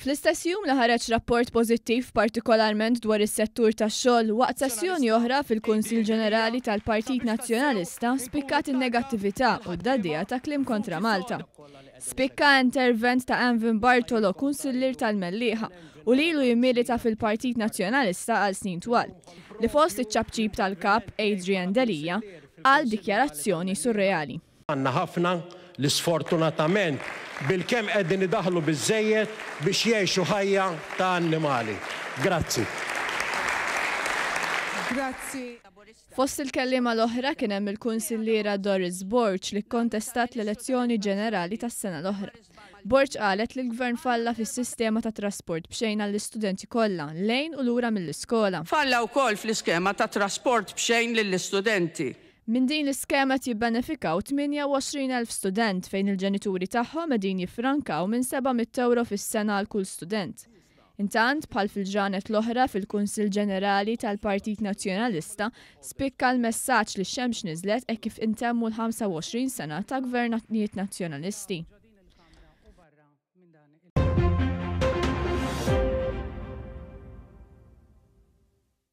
Fl-istess jum li ħareġ rapport pożittiv partikolarment dwar is-settur tax-xogħol, waqt sessjoni oħra fil-Kunsill Ġenerali tal-Partit Nazzjonalista spikkat in-negattività u d-dagħdigħa ta' kliem kontra Malta. Spikka intervent ta' Anvin Bartolo, kunsillier tal-Mellieħa, u li ilu jimmilita fil-Partit Nazzjonalista għal snin twal, li fost iċ-ċapċip tal-Kap Adrian Delia, qal dikjarazzjoni surreali. Għandna ħafna li sfortunatament bilkemm qegħdin idaħħlu biżżejjed biex jgħixu ħajja ta' annimali. Grazzi. Grazzi. Fost il-kelliema l-oħra kien hemm il-Kunsilliera Doris Borg li kkontestat l-elezzjoni ġenerali tas-sena l-oħra. Borg qalet li l-Gvern falla fis-sistema ta' trasport b'xejn għall-istudenti kollha lejn u lura mill-iskola. Falla wkoll fl-iskema ta' trasport b'xejn lill-istudenti. Minn din l-iskema qed jibbenefikaw 28,000 student fejn il-ġenituri tagħhom qegħdin jiffrankaw minn seba' mitt ewro fis-sena għal kull student. Intant, bħal fil-ġranet l-oħra fil-Kunsill Ġenerali tal-Partit Nazzjonalista spikka l-messaġġ li x-xemx niżlet hekk kif intemmu l-25 sena ta' Gvernajiet Nazzjonalisti.